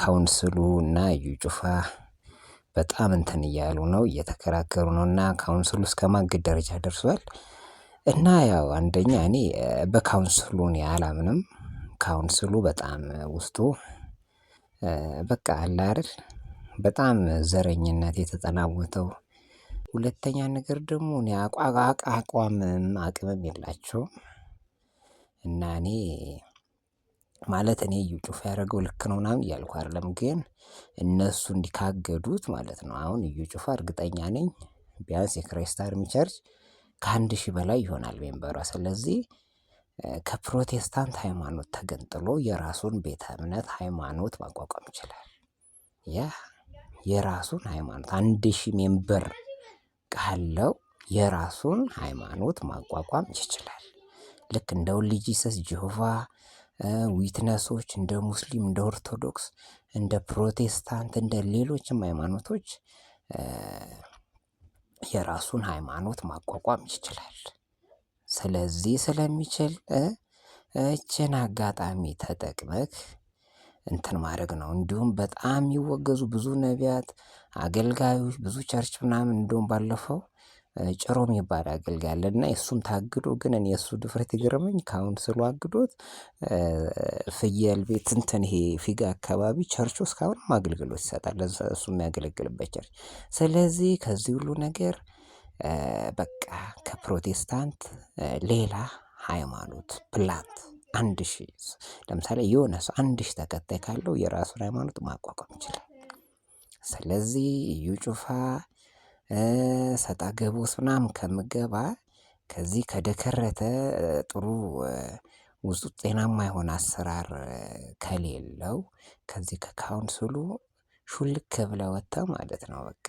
Council ኡ እና እዩ ጩፋ በጣም እንትን እያሉ ነው፣ እየተከራከሩ ነው፣ እና council ኡ እስከ ማገድ ደረጃ ደርሷል። እና ያው አንደኛ እኔ በ council ኡ እኔ አላምንም። Council ኡ በጣም ውስጡ በቃ አለ አይደል፣ በጣም ዘረኝነት የተጠናወተው። ሁለተኛ ነገር ደግሞ እኔ አቋምም አቅምም የላቸውም። እና እኔ ማለት እኔ እዩ ጩፋ ያደረገው ልክ ነው ምናምን እያልኩ አይደለም፣ ግን እነሱ እንዲካገዱት ማለት ነው። አሁን እዩ ጩፋ እርግጠኛ ነኝ ቢያንስ የ Christ Army Church ከ1,000 በላይ ይሆናል member ዋ። ስለዚህ ከፕሮቴስታንት ሃይማኖት ተገንጥሎ የራሱን ቤተ እምነት ሃይማኖት ማቋቋም ይችላል። ያ የራሱን ሃይማኖት 1,000 member ካለው የራሱን ሃይማኖት ማቋቋም ይችላል። ልክ እንደ Only Jesus፣ Jehovah Witness ኦች፣ እንደ ሙስሊም፣ እንደ ኦርቶዶክስ፣ እንደ ፕሮቴስታንት፣ እንደ ሌሎችም ሃይማኖቶች የራሱን ሃይማኖት ማቋቋም ይችላል። ስለዚህ ስለሚችል እችን አጋጣሚ ተጠቅመህ እንትን ማድረግ ነው። እንዲሁም በጣም የሚወገዙ ብዙ ነቢያት፣ አገልጋዮች፣ ብዙ church ምናምን፣ እንደውም ባለፈው ጭሮ የሚባል አገልጋይ አለ እና የእሱም ታግዶ፣ ግን እኔ የእሱ ድፍረት ይገርመኝ፣ council ኡ አግዶት ፍየል ቤት እንትን ይሄ ፊጋ አካባቢ ቸርቹ እስካሁንም አገልግሎት ይሰጣል፣ እሱ የሚያገለግልበት church። ስለዚህ ከዚህ ሁሉ ነገር በቃ ከፕሮቴስታንት ሌላ ሃይማኖት plant 1,000፣ ለምሳሌ የሆነ ሰው 1,000 ተከታይ ካለው የራሱን ሃይማኖት ማቋቋም ይችላል። ስለዚህ እዩ ጩፋ ሰጣ ገባ ውስጥ ምናምን ከምገባ ከዚህ ከደከረተ ጥሩ ውስጡ ጤናማ የሆነ አሰራር ከሌለው ከዚህ ከ council ኡ ሹልክ ብለህ ወጥተህ ማለት ነው። በቃ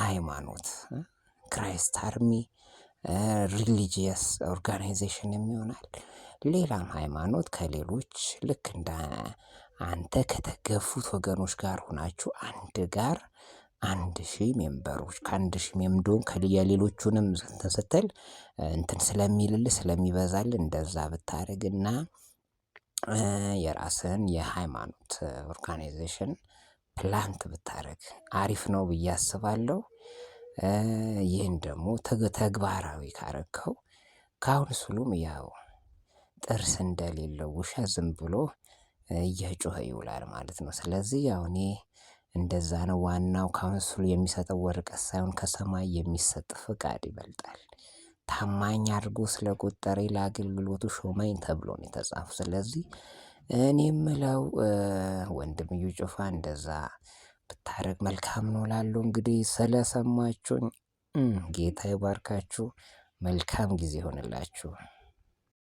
ሃይማኖት Christ Army religious organization የሚሆናል። ሌላም ሃይማኖት ከሌሎች ልክ እንደ አንተ ከተገፉት ወገኖች ጋር ሆናችሁ አንድ ጋር 1,000 member ኦች ከ1,000 member ከሌሎቹንም እንትን ስትል እንትን ስለሚልልህ ስለሚበዛልህ እንደዛ ብታደርግና የራስህን የሃይማኖት organization plant ብታደርግ አሪፍ ነው ብዬ አስባለሁ። ይህን ደግሞ ተግባራዊ ካረከው council ኡም ያው ጥርስ እንደሌለው ውሻ ዝም ብሎ እየጮኸ ይውላል ማለት ነው። ስለዚህ ያው እኔ እንደዛ ነው። ዋናው council ኡ የሚሰጠው ወረቀት ሳይሆን ከሰማይ የሚሰጥ ፍቃድ ይበልጣል። ታማኝ አድርጎ ስለቆጠረኝ ለአገልግሎቱ ሾመኝ ተብሎ ነው የተጻፈው። ስለዚህ እኔ የምለው ወንድም እዩ ጩፋ እንደዛ ብታደርግ መልካም ነው እላለሁ። እንግዲህ ስለሰማችሁኝ ጌታ ይባርካችሁ። መልካም ጊዜ ይሆንላችሁ።